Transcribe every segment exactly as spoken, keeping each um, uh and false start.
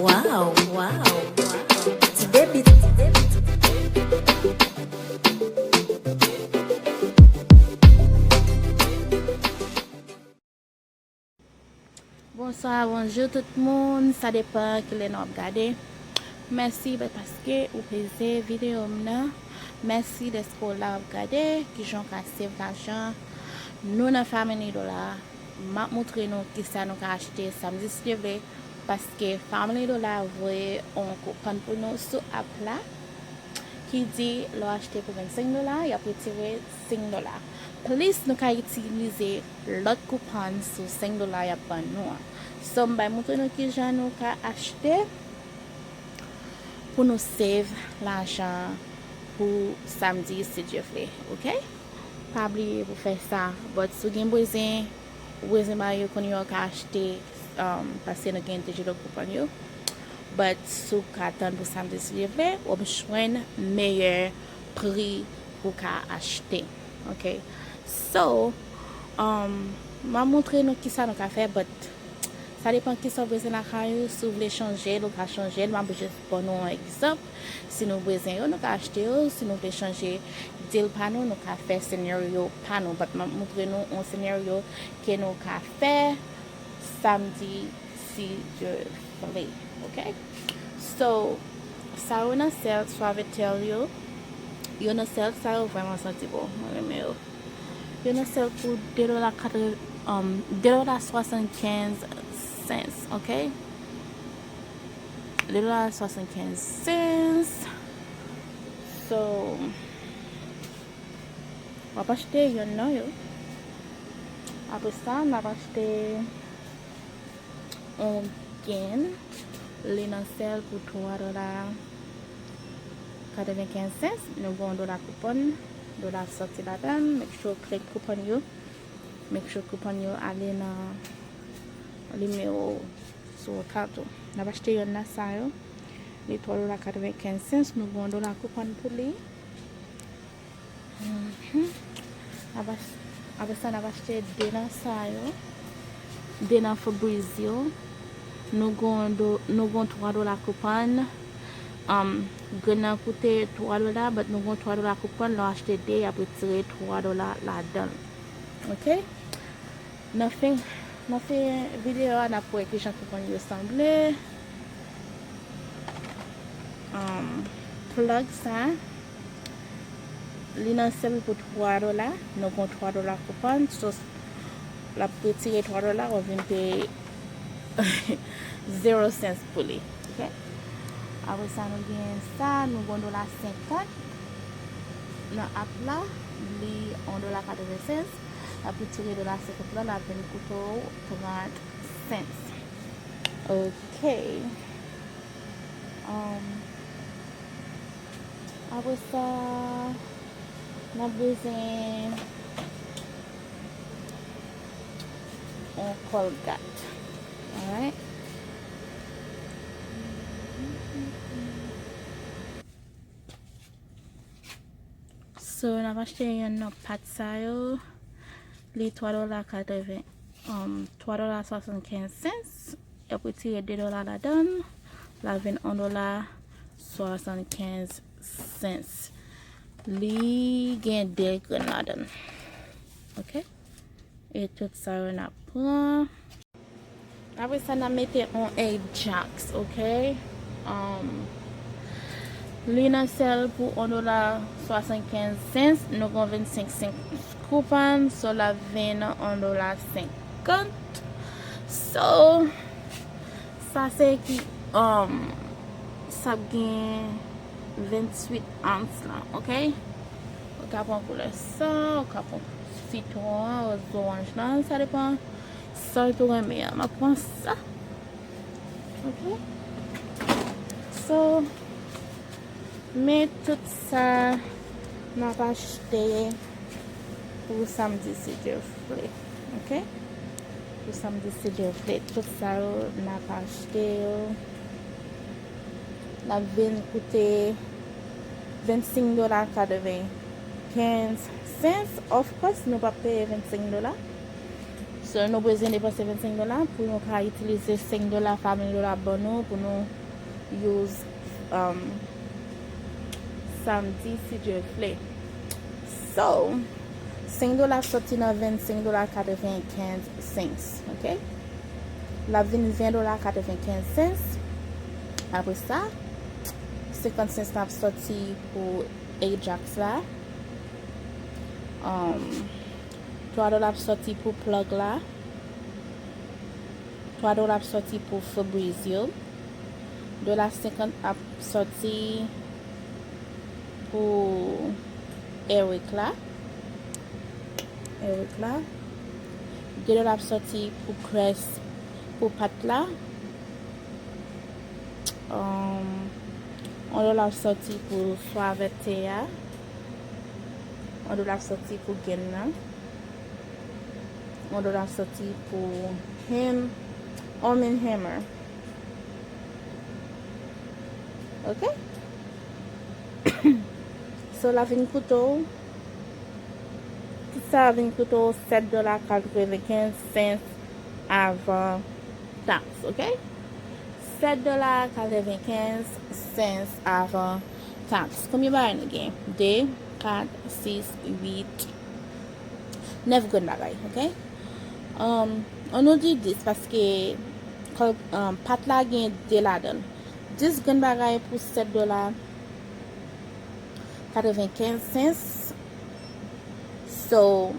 Wow, wow, wow. Ti debit. Bonswa, bonjou tout moun. Sa depann kilè nou ap gade. Mèsi paske ou peze videyo m nan. Mèsi dèske w la ap gade kijan w ka save lajan. Nou nan Family Dollar. M ap montre nou kisa nou ka achte samdi si Dye vle, paske Family Dollar voye yon koupon pou nou sou app la ki di lè w achte pou vennsenk dola, y ap retire senk dola. Plis nou ka itilize lòt koupon sou senk dola y ap ban nou an. So, m bay montre nou kijan nou ka achte pou nou save lajan pou samdi, si Dye vle, oke? Pa bliye pou fè sa. But si w gen bezwen, ou bezwen ba yo kounye a w ka achte, um, paske nou gen deja lòt koupon yo. But si w ka tann pou samdi, si Dye vle, w ap jwenn meyè pri pou w ka achte. Oke? So, um, m ap montre nou kisa nou ka fè, but sa depann kisa w bezwen lakay ou. Si w vle chanje l, ou ka chanje l. M ap jis ban nou yon egzanp. Si nou bezwen yo, nou ka achte yo. Si nou vle chanje deal pa nou, nou ka fè senaryo pa nou. But m ap montre nou yon senaryo ke nou ka fè samdi, si Dye vle. Oke? So, sa yo nan sale, Suavitel yo. Yo nan sale, sa yo vrèman santi bon. Mwen renmen yo. Yo nan sale pou de dola katreventi, um, de dola swasannkenz sens, oke? De dola swasannkenz sens. So, w ap achte yonn nan yo. Apre sa, n ap achte yon gen, li nan sale pou twa dola katrevenkenz sens. Nou gen yon dola koupon, dola sòti ladan l. Make sure w click koupon yo. Make sure koupon yo ale nan nimewo sou kat ou. N ap achte yonn nan sa yo. Li twa dola katrevenkenz sens. Nou gen yon dola koupon pou li. Mhm. Apre, apre sa, n ap achte de nan sa yo. De nan Febreze yo. Nou gon do, nou gon twa dola koupon. Um, grenn nan koute twa dola, but nou gon twa dola koupon. Lè w achte de, y ap retire twa dola ladan l. Oke? Nan fen, nan fen videyo a, n ap wè kijan koupon yo sanble. Um, plug sa, li nan sale pou twa dola. Nou gon twa dola koupon. So, l ap retire twa dola, w ap vin peye zewo sens pou li. Oke? Apre sa, nou gen sa, nou gon dola senkant nan app la, li yon dola katreven sens. L ap retire dola senkant la, l ap vin koute w trant sens. Oke. Um, apre sa, n ap bezwen yon Colgate. Alright. So, n ap achte yonn nan pat sa yo. Li twa dola katreven, um, twa dola swasannkenz sens. Y ap retire de dola ladan l. L a vin yon dola swasannkenz sens. Li gen de grenn ladan l. Oke? E tout sa yo n ap pran. Apre sa, n a mete yon Ajax, oke? Um, li nan sale pou yon dola swasannkenz sens, nou gon vennsenk sens koupon, so l ap vin yon dola senkant. So, sa se ki, um, sa ap gen venntuit ons lan, oke? Ou ka pran koulè sa, ou ka pran sitwon an, zoranj lan, sa depann. Sa w tou renmen an. M ap pran sa. Oke. So, men tout sa n ap achte pou samdi, si Dye vle. Oke? Pou samdi, si Dye vle. Tout sa yo n ap achte yo. L ap vin koute vennsenk dola katrevenkenz sens. Of course, nou p ap peye vennsenk dola. So, nou bezwen depanse vennsenk dola pou nou ka itilize senk dola, family dola ban nou pou nou use um, samdi, si Dye vle. So, senk dola soti nan vennsenk dola katrevenkenz cents, ok? L ap vin ven dola katrevenkenz cents. Apre sa, senkant cents ap soti pou Ajax la. Um, twa dola ap soti pou plug la. Twa dola ap soti pou Fabrizio. Dola senkant ap soti pou Eric la. Eric la. De dola ap soti pou Crest, pou Pat la. Um, on dola ap soti pou Suavete a. On dola ap soti pou Gen nan. On dola ap soti pou Hem, Arm and Hammer. Ok? So, l ap vin koute w. Tout sa ap vin koute w sèt dola katrevenkenz cents avan tax, ok? Sèt dola katrevenkenz cents avan tax. Konbyen bagay nou gen? De, kat, sis, uit, nèf grenn bagay, ok? Um, an nou di dis paske um, pat la gen de ladan l. Dis grenn bagay pou sèt dola katrevenkenz cents. So,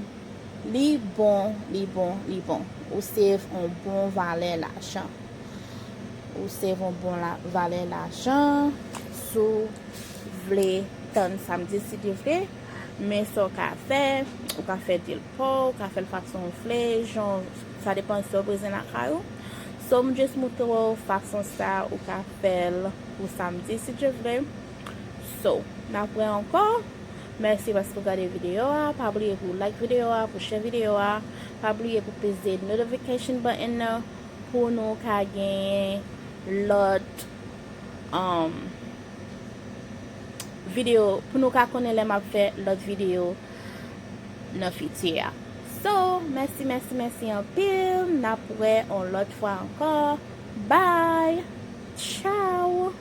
li bon, li bon, li bon. Ou save on bon valè lajan. Ou save on bon la, valè lajan. Si w vle tann samdi, si Dye vle. Men sa w ka fè, ou ka fè deal pa w, ou ka fè l fason w vle, jan, sa depann sa w bezwen lakay ou. So, m just montre w fason sa ou ka fè l pou samdi, si Dye vle. So, n ap wè ankò. Mèsi paske w gade videyo a. Pa bliye pou w like videyo a, pou share videyo a. Pa bliye pou peze notification button nan pou nou ka genyen lòt um, videyo, pou nou ka konnen lè m ap fè lòt videyo nan fiti a. So, mèsi, mèsi, mèsi anpil. N ap wè on lòt fwa ankò. Bye! Ciao!